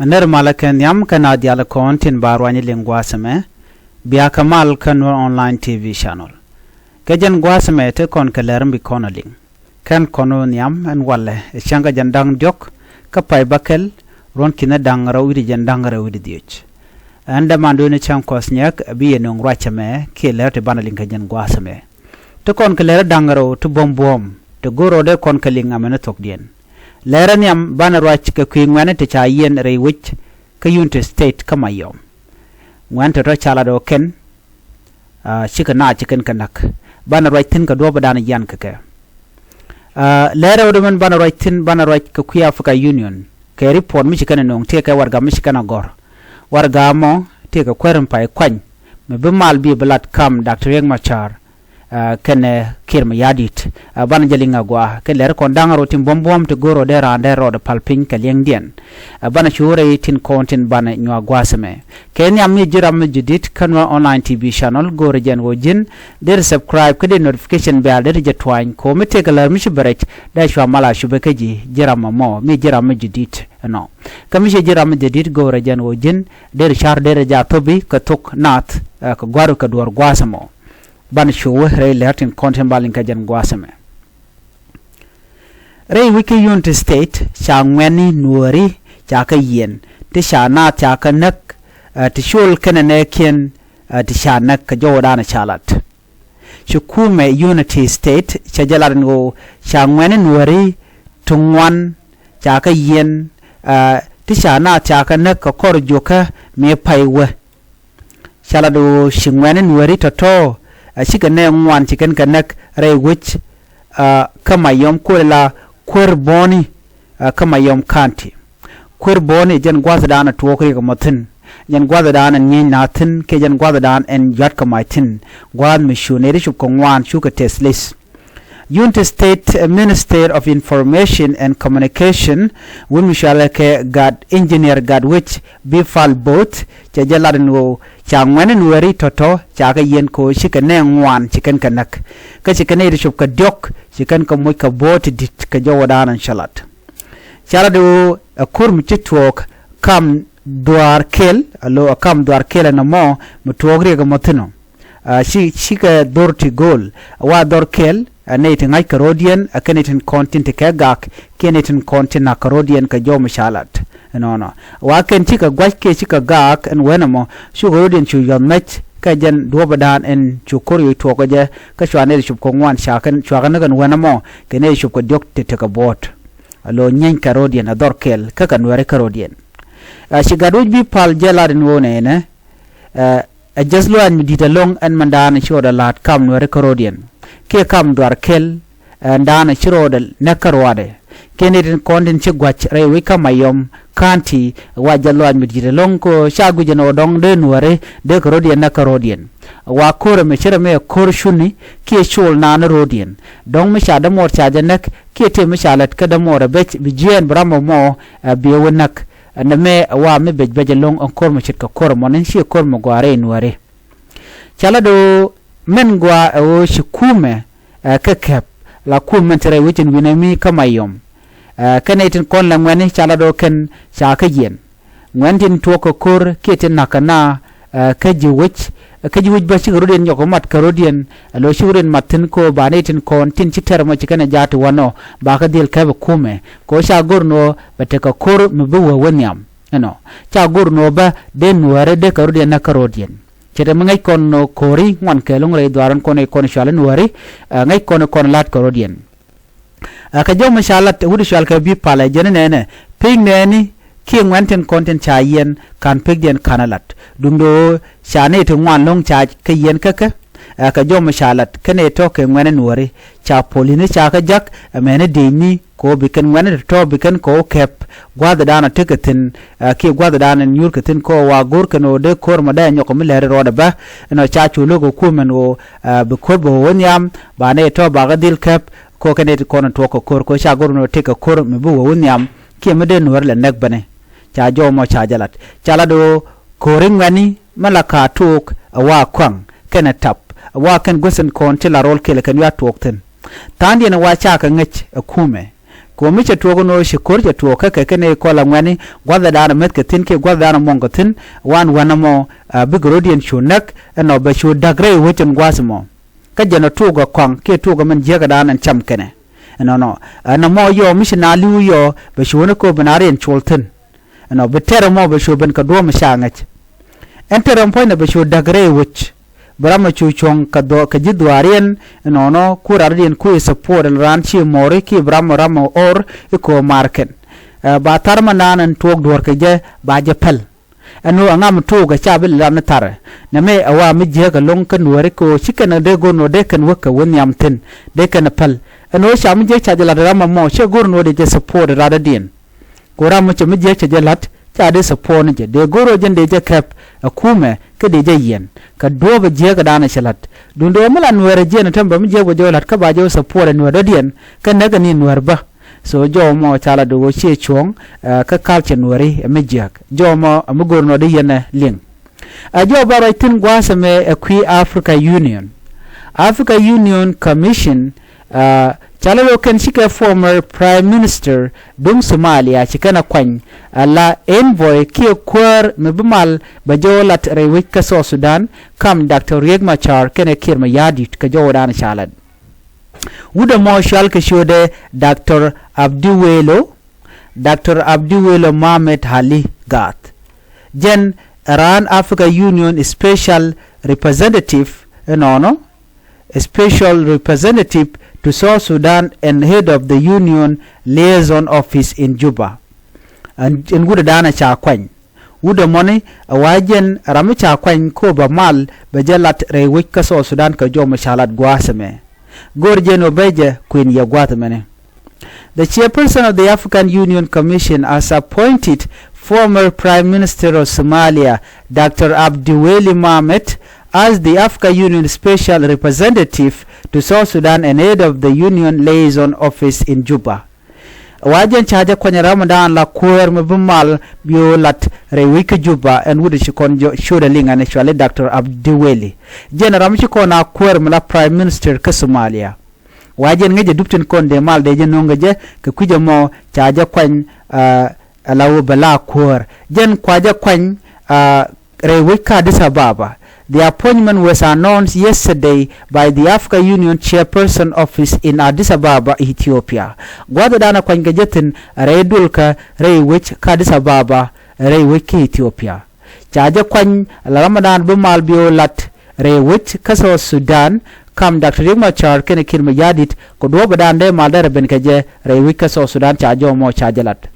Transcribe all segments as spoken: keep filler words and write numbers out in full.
Nɛr malä kɛ nhiam kä naath diaal kɔn tin ba ruany liŋ gua̱a̱th ɛmɛ. Bia kɛ mal kä Nuer Online T V channel. Kɛ jɛn gua̱a̱th ɛmɛ te kɔn kɛ lɛr mi bi kɔn a liŋ. Kɛn kɔn ɣöö nhiam ɛn walɛ ɛ cäŋ kä jɛn da̱ŋ diɔ̱k kä pay bäkɛl, ruɔ̱n ki̱n da̱ŋ rɛw wi̱cdɛ jɛn da̱ŋ rɛw wi̱cdɛ dhieec. Ɛn dämanduɔni cäŋ kɔs nyɛk ɛ bi yɛ nöŋ ruac ɛmɛ kiɛ lɛr ti banɛ liŋ kɛ jɛn gua̱a̱th ɛmɛ. Ti kɔn kɛ lɛr da̱ŋ rɛw ti buɔ̱m buɔ̱ɔ̱m ti go̱r rɔɔdɛ kɔn kɛ liŋ amɛni thokdiɛn. Lɛr ɛ nhiam banɛ ruac kɛ kui̱ ŋuɛ̈ni ti ca yiɛn rɛy wec kä Unity State kä Mayom. Ŋuɛ̈ni tɔ̱tɔ̱ ca lat ɣöö kɛn cikɛ naath ci kɛn kɛ näk. Banɛ ruac thi̱n kɛ duɔ̱ɔ̱pädan jian kɛ kɛ. Lɛr rɛwdɛ min banɛ ruac thi̱n banɛ ruac kɛ kui̱ Africa Union kɛ report mi ci kɛn ɛ nöŋ tëëkɛ warɛga mi ci kɛn ɛ gɔ̱r. Warɛga mɔ tëëkɛ kuäär in pay kuany mi bi mal bi bi lat kam Doctor Riek Machar kɛnɛ Kiir Mayardit. Banɛ jɛ liŋ a gɔaa kɛ lɛr kɔn da̱ŋ rɛw tin buɔ̱m buɔ̱m ti go̱r rɔɔdɛ raan dee rɔɔdɛ pal piny kɛ liɛŋdiɛn. Banɛ cu rɛy tin kɔn tin banɛ nyuak gua̱a̱th ɛmɛ. Kɛ nhiam mi ji̱ ram mi ji̱ di̱t kä Nuer Online T V channel go̱o̱rɛ jɛn ɣöö ji̱n deri subscribe kä dee notification bell deri jɛ tuany kɛ ɣöö mi tëëkɛ lär mi ci bɛ rɛc dee cua mal a cupɛ kä ji̱ ji̱ ram ɛmɔ mi ji̱ ram mi ji̱ di̱t ɛnɔ. Kä mi ci ji̱ ram mi ji̱ di̱t go̱o̱rɛ jɛn ɣöö ji̱n deri car deri jɛ a thopi kɛ thok naath kɛ gua̱ru kɛ duɔ̱ɔ̱r gua̱a̱th ɛmɔ. Banɛ cu wä rɛy lɛr tin kɔn tin ba liŋ kɛ jɛn gua̱a̱th ɛmɛ. Rɛy wec kä Unity State ca ŋuɛ̈ni Nuääri ca kɛ yiɛn ti ca naath ca kɛ näk ti col kɛnɛ nɛɛkiɛn ti ca näk kɛ jɔwädan ca lat. Ci kumɛ Unity State cɛ jɛ lat ɛn ɣöö ca ŋuɛ̈ni Nuääri ti ŋuan ca kɛ yiɛn ti ca naath ca kɛ näk kɛ kɔr juokä mi pay wä. Ca lat ɣöö ci ŋuɛ̈ni Nuääri tɔ̱tɔ̱ a cikɛ nɛɛ ŋuan ci kɛn kɛ näk rɛy wec kä Mayom kuɔlɛ la kuäär Boni kä Mayom County. Kuäär Boni jɛn gua̱thdan ɛ tuɔɔk riɛk ɛmɔ thi̱n, jɛn gua̱thdan ɛn nyieeny naath thi̱n kiɛ jɛn gua̱thdan ɛn yua̱tkɛ mac thi̱n. Gua̱a̱th mi cu nɛy ti cop kɛ ŋuan cukɛ tɛth li̱th. Unity State Minister of Information and Communication, wun mi cɔalɛ kɛ Gat Engineer Gatwec Bipal Both cɛ jɛ lat ɛn ɣöö ca ŋuɛ̈ni Nuääri tɔ̱tɔ̱ ca kɛ yiɛn kɛ ɣöö cikɛ nɛɛ ŋuan ci kɛn kɛ näk. Kä cikɛ nɛy ti cop kɛ diɔ̱k ci kɛn kɛ moc kɛ bo̱o̱t ti di̱t kɛ jɔwädan ɛn cä lat. Ca lat ɣöö ɛ ko̱r mi ci tuɔɔk kam Duaar Kel, alo ɛ kam Duaar Kel ɛn ɛmɔ mi tuɔɔk riɛk ɛmɔ thi̱n ɔ. Ci cikɛ dhor ti go̱o̱l ɛ wa dhor kɛl ɛ nɛy ti ŋa̱c kɛ ro̱diɛn ɛ kɛn nɛy tin kɔn tin ti kɛ gak kiɛ nɛy tin kɔn tin na̱k kɛ ro̱diɛn kɛ jɔw mi ca lat. Ɛnɔnɔ wa kɛn cikɛ gua̱c kiɛ cikɛ gak ɛn wen ɛmɔ cukɛ ro̱diɛn cu yuɔth mɛc kɛ jɛn duɔ̱ɔ̱pädan ɛn cu ko̱r yoc tuɔɔk kɛ jɛ. Kä cua nɛy ti cop kɛ ŋuan cakɛ cua kɛ näk ɛn wen ɛmɔ kɛ nɛy ti cop kɛ diɔ̱k ti tekɛ buɔ̱ɔ̱t. Alo nyieeny kɛ ro̱diɛn ɛ dhor kɛl kä kɛ Nuääri kä ro̱diɛn. Ci Gatwec Bipal jɛ lat ɛn ɣöö nɛnɛ ɛ jɛth lɔaac mi di̱t ɛlɔ̱ŋ ɛn mɛn da̱a̱n ci rɔɔdɛ la̱a̱t kam Nuääri kä ro̱diɛn kiɛ kam Duaar Kel ɛn da̱a̱n ci rɔɔdɛ näk kä ruaadɛ. Kiɛ nɛy tin kɔn tin ci gua̱c rɛy wec kä Mayom County wa jɛth lɔaac mi di̱t ɛlɔ̱ŋ kɛ ɣöö ca guic ɛn ɣöö dɔ̱ŋ dee Nuääri dee kɛ ro̱diɛn näk kä ro̱diɛn. Wa ko̱r ɛmɛ ci rɛ mɛ ɛ ko̱r cuni kiɛ col naan ro̱diɛn. Dɔ̱ŋ mi ca dämuɔɔr ca jɛ näk kiɛ tëë mi ca lät kä dämuɔɔr ɛ bec bi jiɛɛn bi ram ɛmɔ ɛ bi ɛ wä näk. Ɛn ɛmɛ ɛ wa mi bec bec ɛlɔ̱ŋ ɛn ko̱r mi ce̱tkɛ ko̱r ɛmɔ ni ciɛ ko̱r mi gɔaa rɛy Nuääri. Ca lat ɣöö mɛn gɔaa ɛ ɣöö ci kumɛ ɛ kɛ kɛp la kum mɛn ti rɛy wec in wi̱nɛ mi kä Mayom. Ɛ kɛn nɛy tin kɔn la ŋuɛ̈ni ca lat ɣöö kɛn ca kä yiɛn. Ŋuɛ̈ni tin tuɔɔk kɛ ko̱r kiɛ tin na̱k kɛ na ɛ kä ji̱ wec ɛ kä ji̱ wec bä cikɛ ro̱diɛn nyɔk mat kɛ ro̱diɛn. Ɛ lo̱ cikɛ ro̱diɛn mat thi̱n kɛ ɣöö ba nɛy tin kɔn tin ci tɛr ɛmɔ ci kɛn ɛ jaat ti wanɔ ba kä dhil kɛp ɛ kumɛ kɛ ɣöö ca go̱r ni ɣöö bɛ tekɛ ko̱r mi bi wee wä nhiam. Ɛnɔ ca go̱r ni ɣöö bä dee Nuääri dee kɛ ro̱diɛn näk kä ro̱diɛn. Ce̱t ɛmɛ ŋäc kɔn ko̱ri ŋuan kɛɛl ɣöŋ rɛy dhuaar ɛn kɔn i̱ kɔn cual i̱ Nuääri. Ɛ ŋäc kɔn i̱ kɔn la̱t kɛ ro̱diɛn. Ɛ kɛ jɔw mi ca lat wut i̱ cual kɛ Bipal ɛ jɛn i̱ nɛnɛ pek nɛɛni kiɛ ŋuɛ̈n tin kɔn tin ca yiɛn ka̱n pekdiɛn ka̱n ɛ lat. Duundɛ ɣöö ca nɛy ti ŋuan lo̱ŋ ca kɛ yiɛn kä kɛ. Ɛ kɛ jɔw mi ca lat kä nɛy tɔ̱ kɛ ŋuɛ̈n i̱ Nuääri ca po̱li̱ni ca kɛ ja̱k ɛmɛni dëëcni kɛ ɣöö bi kɛn ŋuɛ̈ni tɔ̱tɔ̱ bi kɛn kɛ ɣöö kɛp gua̱a̱thdan ɔ tekɛ thi̱n. Ɛ kiɛ gua̱thdan ɛn nyuurkɛ thi̱n kɛ ɣöö wa go̱o̱r kɛn ɣöö dee ko̱r mɔ dee nyɔk kɛ mi lɛri rɔɔdɛ bä. Ɛnɔ ca cu lo̱k ɛ kuum ɛn ɣöö ɛ bi ko̱r bɛ ɣöö wä nhiam ba nɛy tɔ̱ bakä dhil kɛp. Kɛ ɣöö kɛn nɛy ti kɔn ɛ tuɔɔk kɛ ko̱r kɛ ɣöö ca go̱r ɛn ɣöö tekɛ ko̱r mi bi wä wä nhiam kiɛ mi dee Nuääri lɛ näk bäni. Ca jɔw mɔ ca jɛ lat ca lat ɣöö ko̱ri ŋuɛ̈ni mi la ka̱a̱ tuɔɔk ɛ wa kua̱ŋ kɛnɛ tap ɛ wa kɛn guäth in kɔn ti la rɔl kɛl ɛ kɛn wi̱i̱ a tuɔɔk thi̱n. Tha̱a̱ŋdiɛn ɛ wa ca kɛ ŋäc ɛ kumɛ. Kɛ ɣöö mi cɛ tuɔɔk ɛn ɣöö ci ko̱r cɛ tuɔɔk kä kɛ kɛn ɛ kɔl aŋuɛ̈ni gua̱thɛ da̱a̱n ɛ meth kɛ thi̱n kiɛ gua̱thɛ da̱a̱n ɛ muɔ̱ŋ kɛ thi̱n, wan wänä mɔ, a, bikɛ rɔ̱diɛn cu näk ɛnɔ bɛ cu da̱k rɛy wec ɛn gua̱a̱th ɛmɔ. Kä jɛn ɛ tuɔɔk ɛ kɔaŋ kiɛ tuɔɔk ɛ min jiäkä da̱a̱n ɛn cam kɛnɛ. Ɛnɔnɔ, ɛnɔ mɔ yɔɔ mi ci naath li̱w yɔɔ bɛ cu wänä kɛ ɣöö bi naath riɛn col thi̱n. Ɛnɔ bi tɛrɛ mɔ bɛ cu ben kɛ duɔ̱ɔ̱p mi ca ŋäc. Ɛn tɛrɛ puɔ̱nynɛ bɛ cu da̱k rɛy wec. Bi ram ɛ cu cuɔ̱ŋ kɛ dhɔ kɛ ji̱ dhuaariɛn. Ɛnɔnɔ ku rɔ̱diɛn ku i̱ support ɛn raan ci mɔɔri kiɛ bi ram ɛ ram ɛ ɣɔr i̱ kɛ ɣöö maarkɛn. Ɛ, ba thar mɛndan ɛn tuɔɔk duɔ̱ɔ̱r kɛ jɛ ba jɛ päl. Ɛn ɣöö ɛŋa mi tuɔɔk ɛ ca bi lat ni tharɛ. Nɛmɛ ɛ wa mi jiääk ɛlɔ̱ŋ kä Nuääri kɛ ɣöö ci kɛn ɛ dee go̱r ɛn ɣöö dee kɛn wä kɛ wä nhiam thi̱n. Dee kɛn ɛ päl. Ɛn ɣöö ca mi jiääk ca jɛ lat ram ɛmɔ cɛ go̱r ɛn ɣöö dee jɛ support ɛ rɔ̱diɛn. Kɛ ɣöö ram mi cɛ mi jiääk cɛ jɛ la̱t ca dee support ni jɛ. Dee go̱r ɣöö jɛn dee jɛ kɛp ɛ kumɛ kä dee jɛ yiɛn. Kɛ duɔ̱ɔ̱p ɛ jiääk ɛ da̱a̱n ɛ cɛ la̱t. Duundɛ ɣöö mi la Nuäär ɛ jiɛn ɛ täämɛ bä mi jiääk bɛ jɛ wä la̱t kä ba jɛ wä support ɛ Nuäär rɔ̱diɛn. Kä näk ɛ ni Nuäär bä. So jɔw mɔ ca la do̱ ɣöö ciɛ cuɔ̱ɔ̱ŋ, ɛ, kä culture Nuääri ɛ mi jiääk. Jɔw mɔ ɛ mi go̱r ɛn ɣöö dee yɛn ɛ liŋ. Ɛ jɔw bä ruac thi̱n gua̱a̱th ɛmɛ ɛ kui̱ Africa Union. Africa Union Commission, ɛ, ca la do̱ kɛn cikɛ former Prime Minister duŋ Somalia ci kɛn ɛ kuany, ɛ, la envoy kiɛ kuäär mi bi mal bɛ jɛ wä lat rɛy wec kä South Sudan, kam Doctor Riek Machar kɛnɛ Kiir Mayardit kɛ jɔwdan ca lat. Wut ɛmɔ cɔal kɛ ciötdɛ Doctor Abdiwelo, Doctor Abdiwelo Mohamed Ali Gath. Jɛn ɛ raan Africa Union Special Representative ɛnɔnɔ, Special Representative to South Sudan and Head of the Union Liaison Office in Juba. Ɛn, ɛn wut ɛ da̱a̱n ɛ ca kuany. Wut ɛmɔni ɛ wa jɛn ram mi ca kuany kɛ ɣöö bɛ mal bɛ jɛ lat rɛy wec kä South Sudan kɛ jɔw mi ca lat gua̱a̱th ɛmɛ. Go̱r jɛn ɣöö bɛ jɛ kuën yɛ gua̱a̱th ɛmɛni. The chairperson of the African Union Commission has appointed former Prime Minister of Somalia, Doctor Abdiweli Mohamed, as the African Union Special Representative to South Sudan and Head of the Union Liaison Office in Juba. Wa jɛn ca jɛ kuany ɛ ramdan la kuäär mi bi mal bi ɣöö lat rɛy wec kä Juba ɛn wut ɛ ci kɔn jɔw ciötdɛ liŋ ɛn ɛ cɔali Doctor Abdiweli. Jɛn ɛ ram ci kɔn a kuäär mi la Prime Minister kä Somalia. Wa jɛn ŋäcɛ dup tin kɔn dee mal dee jɛ no̱o̱ŋ kɛ jɛ kɛ kui̱c ɛmɔ ca jɛ kuany, ɛ, ɛ la ɣöö bɛ la kuäär. Jɛn kua jɛ kuany, ɛ, rɛy wec kä Addis Ababa. The appointment was announced yesterday by the Africa Union Chairperson Office in Addis Ababa, Ethiopia. Gua̱a̱th ɛ da̱a̱n ɛ kuany kɛ jɛ thi̱n rɛy duël kä rɛy wec kä Addis Ababa, rɛy wec kä Ethiopia. Ca jɛ kuany la ramdan bi mal bi ɣöö lat rɛy wec kä South Sudan, kam Doctor Riek Machar kɛnɛ Kiir Mayardit kɛ duɔ̱ɔ̱p ɛ da̱a̱n dee mal derɛ ben kɛ jɛ rɛy wec kä South Sudan ca jɔw mɔ ca jɛ lat.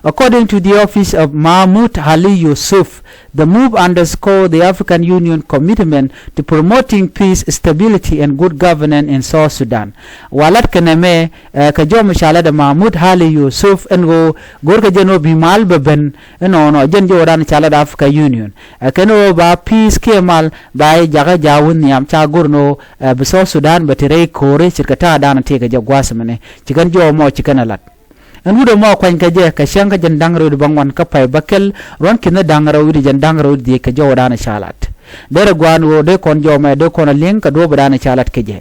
According to the office of Mahmoud Ali Yusuf, the move underscore the African Union commitment to promoting peace, stability and good governance in South Sudan. Wa lat kɛ nɛmɛ, ɛ, kɛ jɔw mi ca lat ɛ Mahmoud Ali Yusuf ɛn ɣöö go̱rkɛ jɛn ɣöö bi mal bɛ ben ɛnɔnɔ jɛn jɔwdan ca lat Africa Union. Ɛ kɛn ɣöö ba peace kiɛ mal ba jakä ja̱ wä nhiam ca go̱r ɛn ɣöö, ɛ, bi South Sudan bɛ te rɛy ko̱ri ce̱tkɛ ta̱a̱dan tëëkɛ jɛ gua̱a̱th ɛmɛni. Ci kɛn jɔw mɔ ci kɛn ɛ lat. Ɛn wut ɛmɔ kuany kɛ jɛ kɛ cäŋ kä jiɛn da̱ŋ rɛw wi̱cdɛ bäŋuan kä pay bäkɛl ruɔ̱n ki̱n da̱ŋ rɛw wi̱cdɛ jiɛn da̱ŋ rɛw wi̱cdɛ dhieec kɛ jɔwdan ca lat. Derɛ gua̱a̱n ɣöö dee kɔn jɔw mɛ dee kɔn a liŋ kɛ duɔ̱ɔ̱p ɛ da̱a̱n ca lat kɛ jɛ.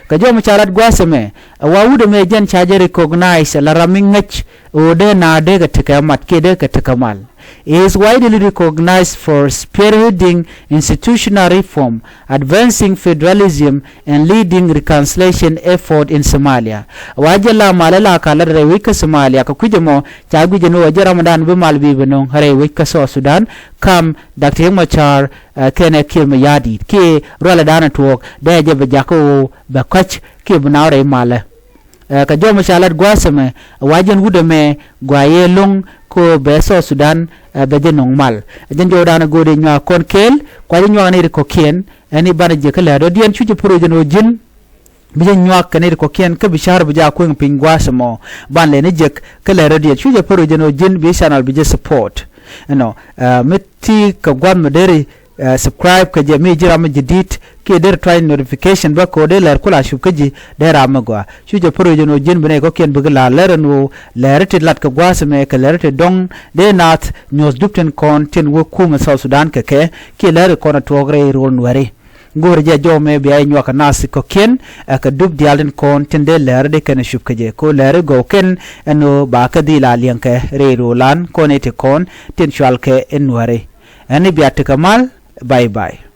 Kɛ jɔw mi ca lat gua̱a̱th ɛmɛ, ɛ wa wut ɛmɛ jɛn ca jɛ recognize la ram mi ŋäc ɣöö dee naath dee kɛ tekɛ mat kiɛ dee kɛ tekɛ mal. He is widely recognized for spearheading institutional reform, advancing federalism and leading reconciliation effort in Somalia. Wa jɛ la malä la ka lat rɛy wec kä Somalia kɛ kui̱c ɛmɔ ca guic ɛn ɣöö jɛ ramdan bi mal bi bi nöŋ rɛy wec kä South Sudan, kam Doctor Riek Machar, ɛ, kɛnɛ Kiir Mayardit kiɛ rualɛ da̱a̱n tuɔɔk dee jɛ bɛ jakä ɣöö bɛ kɔ̱c kiɛ bi naath rɛy malä. Ɛ, kɛ jɔw mi ca lat gua̱a̱th ɛmɛ, wa jɛn wut ɛmɛ gɔaa yɛ lo̱ŋ kɛ ɣöö bɛ South Sudan, ɛ, bɛ jɛ nöŋ mal. Ɛ jɛn jɔwdan ɛ go̱o̱r i̱ nyuak kɔn kɛɛl kua jɛ nyuak ni ri kɔ̱kiɛn ɛn i̱ banɛ jɛ kä lɛ̱̈t rɔ̱diɛn cu jɛ pär ɣöö jɛn ɣöö ji̱n bi jɛ nyuak kɛn i̱ ri kɔ̱kiɛn kä bi ca̱r bi jɛ a kueŋ piny gua̱a̱th ɛmɔ ban lɛni jek kä lɛ̱̈t rɔ̱diɛn cu jɛ pär ɣöö jɛn ɣöö ji̱n bi channel bi jɛ support. Ɛnɔ, ɛ, mi ti kɛ gua̱a̱th mi deri, ɛ, subscribe kɛ jɛ mi ji̱ ram mi ji̱ di̱t kiɛ deri tuany notification bä kɛ ɣöö dee lɛr kula cup kä ji̱ dee ram mi gɔaa. Cu jɛ pär ɣöö jɛn ɣöö ji̱n bi nɛy kɔ̱kiɛn bikɛ la̱r lɛr ɛn ɣöö lɛr ti lat kɛ gua̱a̱th ɛmɛ kɛ lɛr ti dɔ̱ŋ dee naath nyuɔ̱th dup tin kɔn tin wä kumɛ South Sudan kɛ kɛ kiɛ lɛr ti kɔn a tuɔɔk rɛy rööl Nuääri. Go̱o̱rä jɛ jɔw mɛ bia inyuak kɛ nath kɔ̱kiɛn ɛ kɛ dup diaal tin kɔn tin dee lɛr di kɛn cup kɛ jɛ ko lɛr i gɔw kɛn ɛn ɣöö ba kɛ dhil a liɛŋkɛ rɛy ro̱o̱lan kɔn iti kɔn tin cual kɛ in nuäri. Ɛn i bia tekɛ mal. Bye bye.